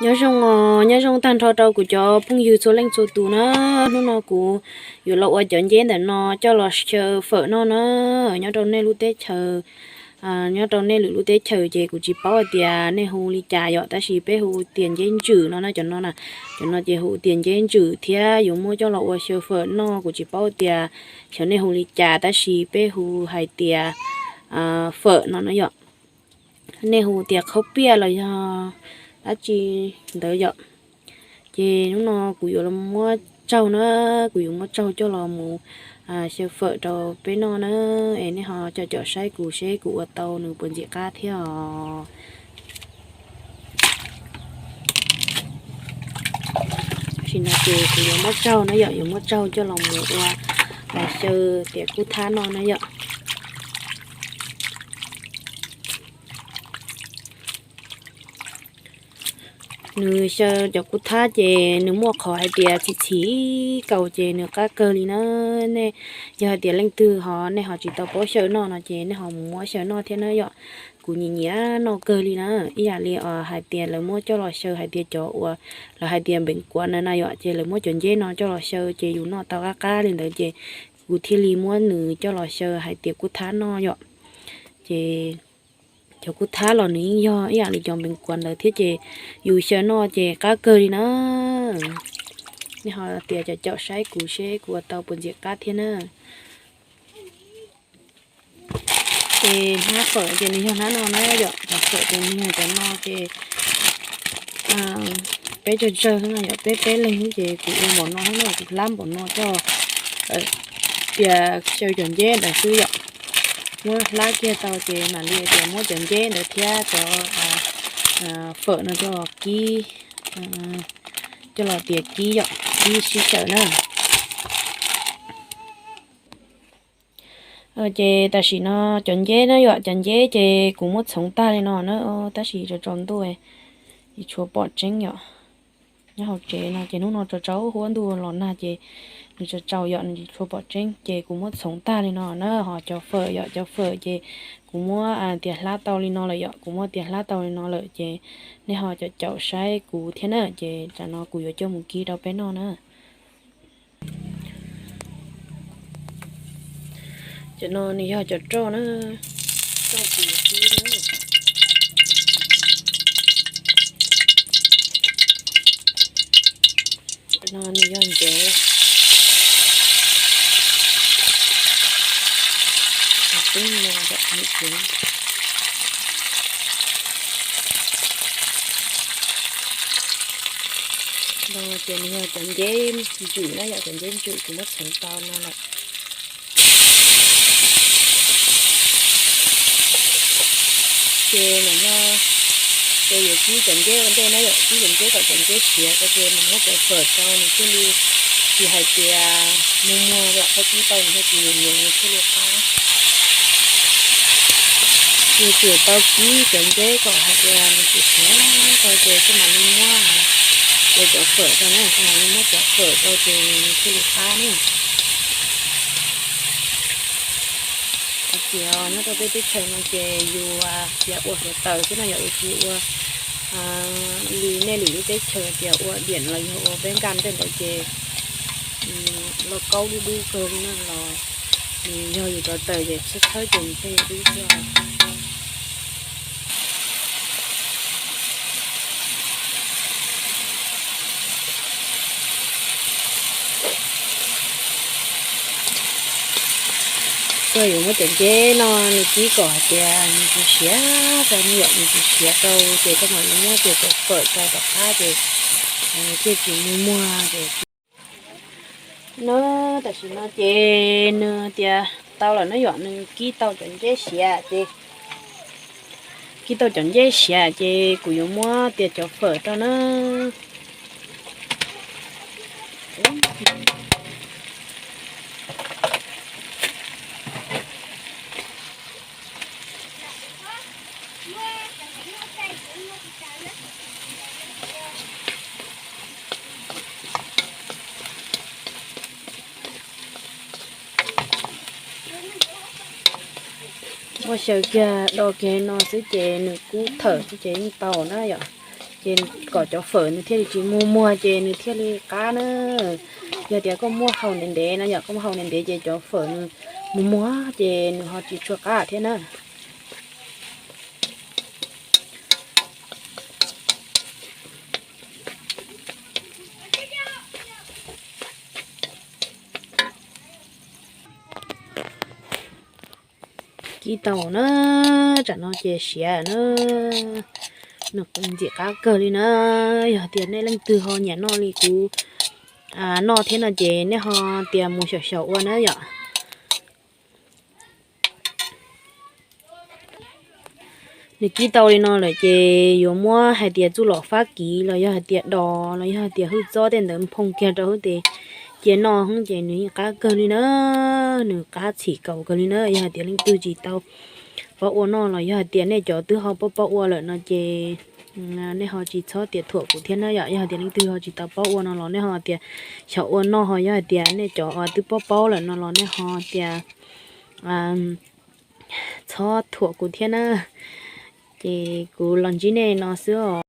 Nyob zoo, nyob zoo tag nrho rau kuv cov phooj ywg txhua leej txhua tus na. Hnub no kuv yuav los ua cov nceb ntawm no coj los xyaw fawm noj na. Nyob rau nej lub teb chaws, nyob rau nej lwm lub teb chaws ces kuv tsis paub hais tias nej hu li cas yom, tab sis peb hu tias nceb ntswm no na, cov no na. Cov no ces hu tias nceb ntswm thiab yuav muab coj los ua xyaw fawm noj, kuv tsis paub tias xyov nej hu li cas tab sis peb hu hais tias fawm no na yom. Nej hu tias qhaub piaj los yog dab tsi ntawd yom. Ces hnub no kuv yuav muab tsaug na, kuv yuav muab tsaug coj los mus xyaw fawm rau peb noj na. Es nej ho caum caum saib kuv seb kuv ua tau nws puas ntxim qab thiab os. Tam sim no ces kuv yuav muab tsaug na yom, yuav muab tsaug coj los mus ua, los xyaw tias kub thab noj na yom. Nws xyaw cov kub thab ces nws muaj qhov hais tias txhim txhim kaus ces nws qab kawg li na. Nej yog hais tias leej twg ho nej ho tsis tau paub xyaw noj no ces nej ho mus muab xyaw noj thiab na yom. Kuv nyiam nyiam noj kawg li na. Ib yam li hais tias lawv muab coj los xyaw hais tias cov uas lawv hais tias npeev kuav na na yom, ces lawv muab cov nceb no coj los xyaw ces yus noj tau qab qab li ntawd ces kuv thiaj li muab nws coj los xyaw hais tias kub thab noj yom. Ces cov kub thab los nws yeej yog ib yam li cov npeev kuav ntawd thiab ces yus xyaw noj ces qab kawg li na. Nej ho tias caum caum saib kuv seb kuv ua tau puas ntxim qab thiab na. Ces hnab fawm ces nws yog hnab no na yom, cov fawm ces nws yog cov no ces peb tsawg tsawg xwb no yom, peb peb leeg xwb ces kuv ua npaum no xwb na, kuv hlab npaum no coj tias xyaw cov nceb ntawd xwb yom. Muab hlab kiag tau ces mam li tias muab cov nceb ntawd thiab cov fawm no coj los kib, coj los tias kib yom, kib sib xyaw na. Ces tam sim no cov nceb na yom, cov nceb ces kuv muab txhoov tag li no na, tab sis tsaus tsaus ntuj tsis tshua pom tseeb yom. Nyob hauv tsev no ces hnub no tsaus tsaus huab ntuj los nag ces nws tsaus tsaus yom, nws tsis tshua pom tseeb ces kuv muab txhoov tag li no na. Ho cov fawm yom, cov fawm ces kuv muab tias hlab tau li no lawm yom, kuv muab tias hlab tau li no lawm ces nej ho caum caum saib kuv thiab na, ces tsam no kuv yuav coj mus kib rau peb noj na. Cov no nws yog cov roj na, roj kib na. Cov no nws yog ntev, tub no cov nws cev. No ces nws yog cov nceb ntswm na yom, cov nceb ntswm kuv muab txhoov tau no lawm. Ces nim no ces yuav kib cov nceb ua ntej na yom, kib cov nceb kom cov nceb siav ko ces mus muab cov fawm rau nws thiaj li tsis hais tias muag muag yom, koj kib tau nws thiaj tsis nyuam nyuam nws thiaj li qab. Yus tsum tau kib cov nceb kom hais tias nws tsis siav tau ces koj mam li muab, ces cov fawm rau na, koj mam li muab cov fawm rau ces nws thiaj li qab ne. Tias nyob rau peb teb chaws no ces yus tias ua hluav taws xwb no yom, yus tsis ua li nej lwm lub teb chaws tias ua diam los yog ua peb nkaj ntej ntawd ces lauj kaub dub dub kawg li na los nws yog yus rov taws ces txhawb txhawb ces nws thiaj li dub xwb. Koj yuav muab cov nceb no nws kib kom hais tias nws tsis siav rau, nws yom nws tsis siav rau ces koj mam li muab ces cov fawm rau tom qab ces nws thiaj tsis muag muag ces. No tam sim no ces nws tias tau lawm na yom, nws kib tau cov nceb siav ces, kib tau cov nceb siav ces kuv yuav muab tias cov fawm rau na. Muab xyaw kiag do kiag no xwb ces nws kub thawm xwb ces yeej tau na yom. Ces kom cov fawm nws thiaj li tsis muag muag ces nws thiaj li qab na. Yog tias koj muab hau ntev ntev no, yog koj muab hau ntev ntev ces cov fawm nws muag muag ces nws ho tsis tshua qab thiab na. Kib tau na, tsam no ces siav na, nws ntxim qab kawg li na. Yog tias nej leej twg ho nyiam noj li kuv noj thiab no ces nej ho tias mus xyaum xyaum ua na yom. Nws kib tau li no lawm ces yuav muab hais tias txuj lom fab kiv los yog hais tias dos los yog hais tias hwj txob tej ntawd nphoo kiag rau hauv tes cia noj ces nws yeej qab kawg li na, nws qab txhim kaus kawg li na. Yog hais tias leej twg tsis tau paub ua noj los yog hais tias nej cov twb ho paub paub ua lawm no ces nej ho tsis txhob tias thuam kuv thiab na yom. Yog hais tias leej twg ho tsis tau paub ua no los nej ho tias xyaum ua noj, ho yog hais tias nej cov twb paub paub lawm no los nej ho tias txhob thuam kuv thiab na. Ces kuv los ntsib nej no xwb os.